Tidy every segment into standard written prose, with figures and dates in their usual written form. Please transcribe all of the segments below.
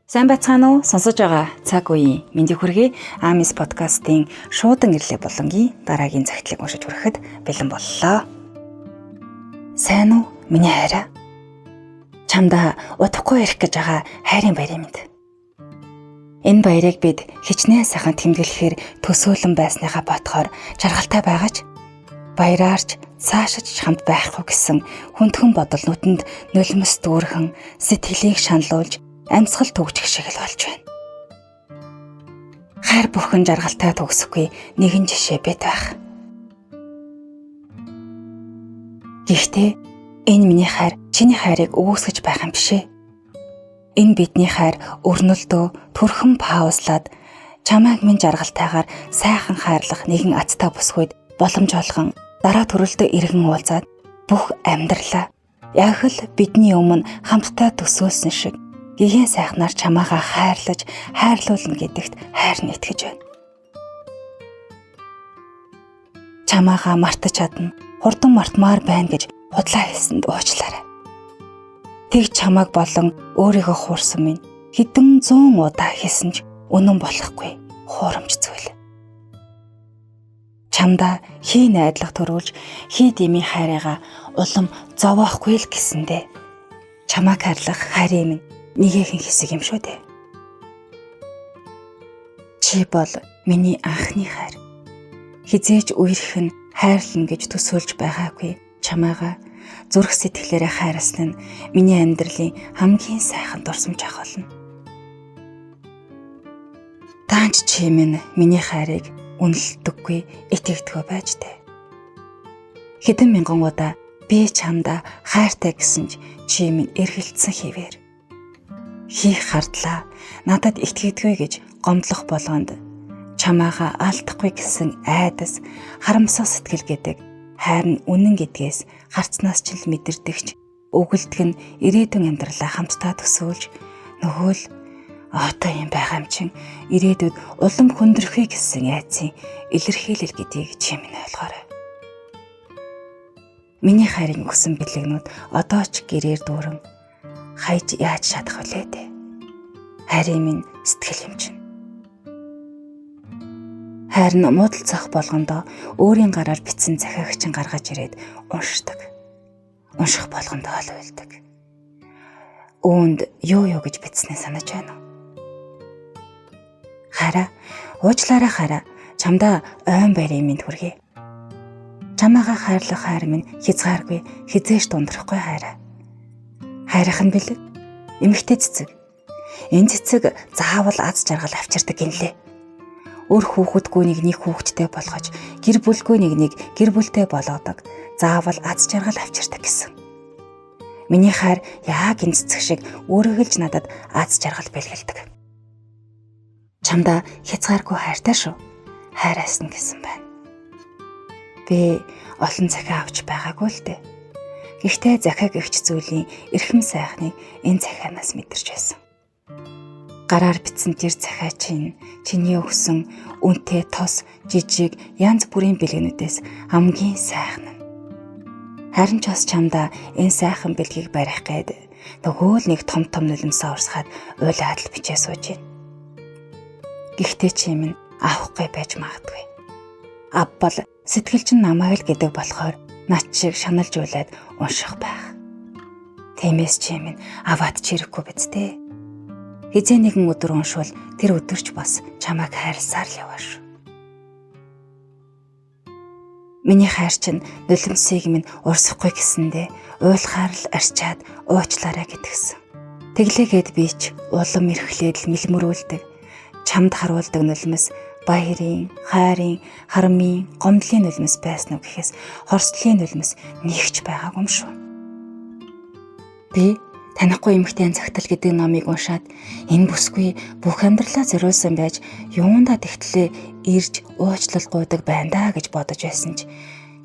Сайн байцгаана уу? Сонсож байгаа цаг үеийн мэндийг хүргэе. Амис подкастын шуудан ирлээ болонгийн дараагийн загтлыг уншиж хүрэхэд бэлэн боллоо. Сайн уу? Миний хайраа. Чамдаа удахгүй ирэх гэж байгаа хайрын баярын мэнд. Энэ баярыг бид хичнээн сайхан тэмдэглэхээр төсөөлөн байсныхаа ботхоор жаргалтай байгаа ч баяраарч цаашаж хамт байхгүй гэсэн хүндхэн бодол нүдэнд нулимс дүүрхэн сэтгэлийг шаналуулж амьсгал төгжих шиг л болж байна. Хайр бүрхэн жаргалтай төгсөхгүй нэгэн жишээ бит байх. Гэхдээ энэ миний хайр чиний хайрыг өгөөсгөж байх юм биш ээ. Энэ бидний хайр өрнөлдөө төрхөн паузлаад чамайг минь жаргалтайгаар сайхан хайрлах нэгэн азтай бусгүйд боломж олгон дараа төрөлдөө иргэн уулзаад бүх амьдралаа яг л бидний өмнө хамтдаа төсөөлсөн шиг гэгээн сайхнаар чамаагаа хайрлаж хайрлуулна гэдэгт хайр нь итгэж байна. Чамаагаа мартаж чадна, хурдан мартмаар байна гэж худлаа хэлсэнд уучлаарай. Тэг чамааг болон өөрийгөө хуурсан минь хэдэн зуун удаа хэлсэн ч үнэн болохгүй хуурамч зүйл. Чамдаа хий найдлага төрүүлж хий дэмий хайрыгаа улам зовоохгүй л гэсэндээ чамааг хайрлах хайрын минь нэгэхэн хэсэг юм шүү дээ. Чи бол миний анхны хайр. Хизээж үерх нь хайрлана гэж төсөөлж байгаагүй чамаагаа зүрх сэтгэлээрээ хайрласан нь миний амьдралын хамгийн сайхан дурсамж ах болно. Таанч чи минь миний хайрыг үнэлдэггүй, итгэдэггүй байж тээ. Хэдэн мянган удаа би чамдаа хайртай гэсэн ч чи минь эргэлдсэн хэвээр. Хийх хардлаа надад итгэдэггүй гэж гомдлох болгонд чамаагаа алдахгүй гэсэн айдас харамсах сэтгэл гэдэг хайр нь үнэн гэдгээс харцнаас ч л мэдэрдэгч өгөлдөг нь ирээдүйн амьдралаа хамтдаа төсөөлж нөгөө л одоо юм байгаа юм чин ирээдүйд улам хүндрэхүй гэсэн айдсын илэрхийлэл гэдгийг чи минь ойлгоорой. Миний хайрын өгсөн бэлэгнүүд одоо ч гэрээр дүүрэн хайж яаж чадах вүлээ дээ. Хайрын минь сэтгэл юм чинь. Хайр нь муудалцах болгондоо өөрийн гараар бичсэн захиаг чинь гаргаж ирээд уншдаг. Унших болгондоо л уйлдаг. Үүнд юу юу гэж бичснээ санаж байна уу? Хараа, уучлаарай хараа. Чамдаа ойн баярын минь хүргэе. Чамаагаа хайрлах хайр минь хязгааргүй хизээш дундрахгүй хайраа. Хайрах нь бэлэг. Эмэгтэй цэцэг. Энэ цэцэг заавал аз жаргал авчирдаг гинлээ. Өөр хүүхэдгүй нэг нэг хүүхэдтэй болгож, гэр бүлгүй нэг нэг гэр бүлтэй болгодог. Заавал аз жаргал авчирдаг гэсэн. Миний хайр яг энэ цэцэг шиг өөрөглж надад аз жаргал бэлгэлдэг. Чамдаа хязгааргүй хайртай шүү. Хайраасан гэсэн байна. Би олон захиа авч байгаагүй л дээ. Гэхдээ захиа гэгч зүйлийн эрхэм сайхныг энэ захианаас мэдэрч байсан. Гараар бичсэн тэр захиа чинь чиний өгсөн үнэтэй тос, жижиг, янз бүрийн бэлгэнүүдээс хамгийн сайхан нь. Харин ч бас чамдаа энэ сайхан бэлгийг барих гээд нөгөө л нэг том том нулимсаа урсгаад уйлаад л бичээ сууж байна. Гэхдээ чи минь авахгүй байж магадгүй. Авбал сэтгэл чинь намайг л гэдэг болохоор над шиг шаналж уйлаад унших байх. Тиймээс чи минь аваад ч ирэхгүй биз дээ. Хизээ нэгэн өдөр уншвал тэр өдөрч бас чамайг хайрласаар л яваа шүү. Миний хайр чинь нулимсыг минь урсахгүй гэсэндээ уйлахаар л арчаад уучлаарай гэдгсэн. Тэглээгээд би ч улам эрхлээд л мэлмөрүүлдэг. Чамд харуулдаг нулимс баярын, хайрын, харамын, гомдлын нулимс байсан уу гэхээс хорслын нулимс нэгч байгаагүй юм шүү. Би танихгүй эмэгтэй цагтал гэдэг номыг уншаад энэ бүсгүй бүх амьдралаа зориулсан байж юундаа тэгтлээ ирж уучлал гуйдаг байна даа гэж бодож байсан ч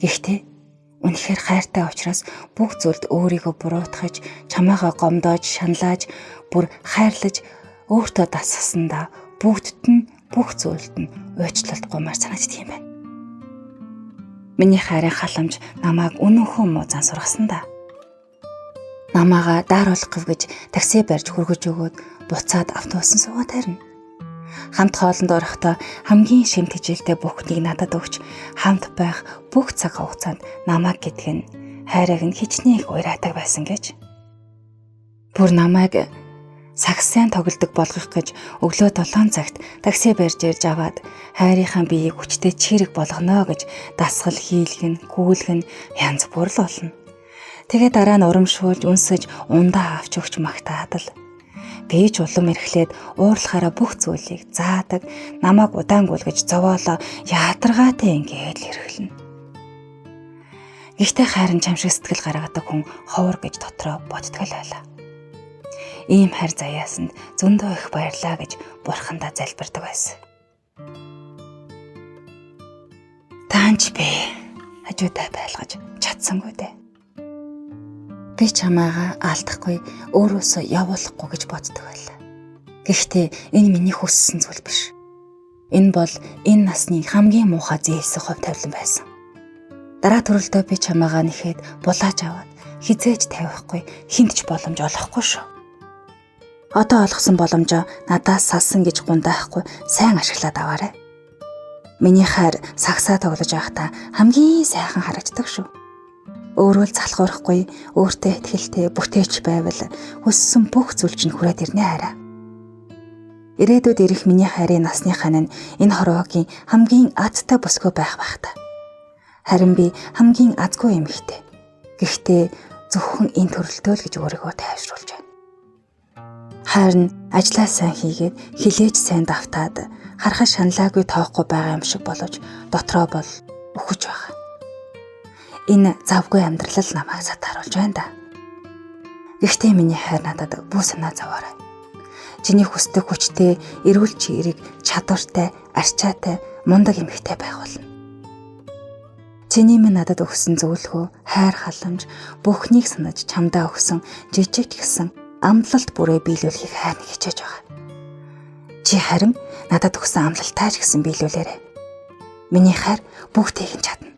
гэхдээ үнэхээр хайртай учраас бүх зүйлд өөрийгөө буруутгаж, чамаагаа гомдоож, шаналааж, бүр хайрлаж өөртөө дасгасандаа бүгдд нь бүх зүйлд нь уучлалт гуймаар санагддаг юм байна. Миний хайрын халамж намайг үнэнхүү муу зан сургасан да. Намаагаа дааруулах гэж такси барьж хөргөж өгөөд буцаад автобусан суугаад харина. Хамт хоолнд орохдоо хамгийн шимт хичээлтэй бүхнийг надад өгч хамт байх бүх цаг хугацаанд намайг гэдг нь хайрыг нь хичнээн их уйраадаг байсан гэж. Бүр намайг сагсан тоглодог болгох гэж өглөө 7 цагт такси барьж ирж аваад хайрынхаа биеийг хүчтэй чирэг болгоно гэж дасгал хийлгэн, гүйлгэн янз бүр л болно. Тэгээ дараа нь урамшуулж үнсэж ундаа авч өгч магтаад л би ч улам эрхлээд уурлахаараа бүх зүйлийг заадаг, намайг удаан гүйлгэж зовоолоо ядаргаатай ингээд л эрхлэнэ. Гэхдээ хайрын чам шиг сэтгэл гаргадаг хүн ховор гэж дотроо боддог л байлаа. Ийм хайр заяасанд зөндөө их баярлаа гэж бурхандаа залбирдаг байсан. Таанч би хажуудаа байлгаж чадсангүй дээ. Би чамаагаа алдахгүй өөрөөсөө явуулахгүй гэж боддог байлаа. Гэхдээ энэ миний хүссэн зүйл биш. Энэ бол энэ насны хамгийн муухай зээлсэн хувь тавилан байсан. Дараа төрөлдөө би чамаагаа нэхэд булааж аваад хизээж тавихгүй хинт ч боломж олохгүй шүү. Одоо олгосон боломжоо надаас салсан гэж гундаахгүй сайн ашиглаад аваарай. Миний хайр сагсаа тоглож байхдаа хамгийн сайхан харагддаг шүү. Өөрөө л залхуурахгүй, өөртөө ихтгэлтэй, бүтээч байвал хүссэн бүх зүйл чинь хүрээд ирнэ хараа. Ирээдүйд ирэх миний хайрын насны хан нь энэ хорвоогийн хамгийн азтай бүсгүй байх байх та. Харин би хамгийн азгүй эмэгтэй. Гэхдээ зөвхөн энэ төрөлтөө л гэж өөрийгөө тайвшруулж байна. Харин ажлаа сайн хийгээд хилээж сайн давтаад харахад шаналаагүй тоохгүй байгаа юм шиг боловч дотроо бол үхэж байгаа. Энэ завгүй амьдрал намайг сатааруулж байна да. Гэхдээ миний хайр надад бүү санаа зовоорой. Чиний хүсдэг хүчтэй, эрүүл чирэг, чадвартай, арчаатай, мундаг эмэгтэй байх болно. Чиний минь надад өгсөн зөвлөгөө, хайр халамж бүхнийг санаж чамдаа өгсөн жижиг ч гэсэн амлалт бүрээ биелүүлэхийг хайр нь хичээж байгаа. Чи харин надад өгсөн амлалтаа ч гэсэн биелүүлээрэй. Миний хайр бүгдийг нь чадна.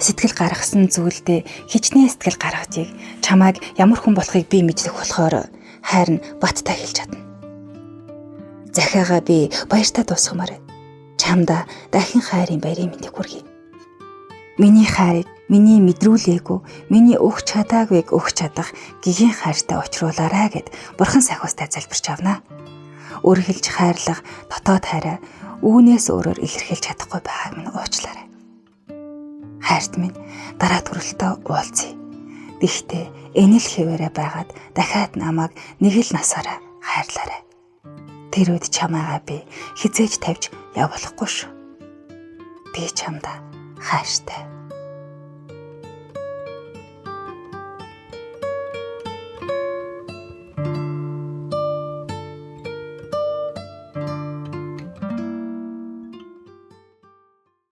Сэтгэл гаргасан зүйлдээ хичнээн сэтгэл гаргадгийг чамайг ямар хүн болохыг би мэдлэх болохоор хайр нь баттай хэлж чадна. Захиагаа би баяртай дуусгамаар байна. Чамдаа дахин хайрын баярын мэндийг хүргэе. Миний хайрыг миний мэдрүүлээгүй, миний өгч чадаагүйг өгч чадах гэгийн хайртай учруулаарай гэд бурхан сахиустай залбирч авна. Өргөлж хайрлах дотоод хайраа үүнээс өөрөөр илэрхийлж чадахгүй байгааг минь уучлаарай. Хайрт минь дараа төрөлтөө уулзъя. Гэхдээ энэ л хэвээрээ байгаад дахиад намайг нэг л насаараа хайрлаарай. Тэр үед чамайгаа би хизээж тавьж явуулахгүй шүү. Би чамдаа хайртай.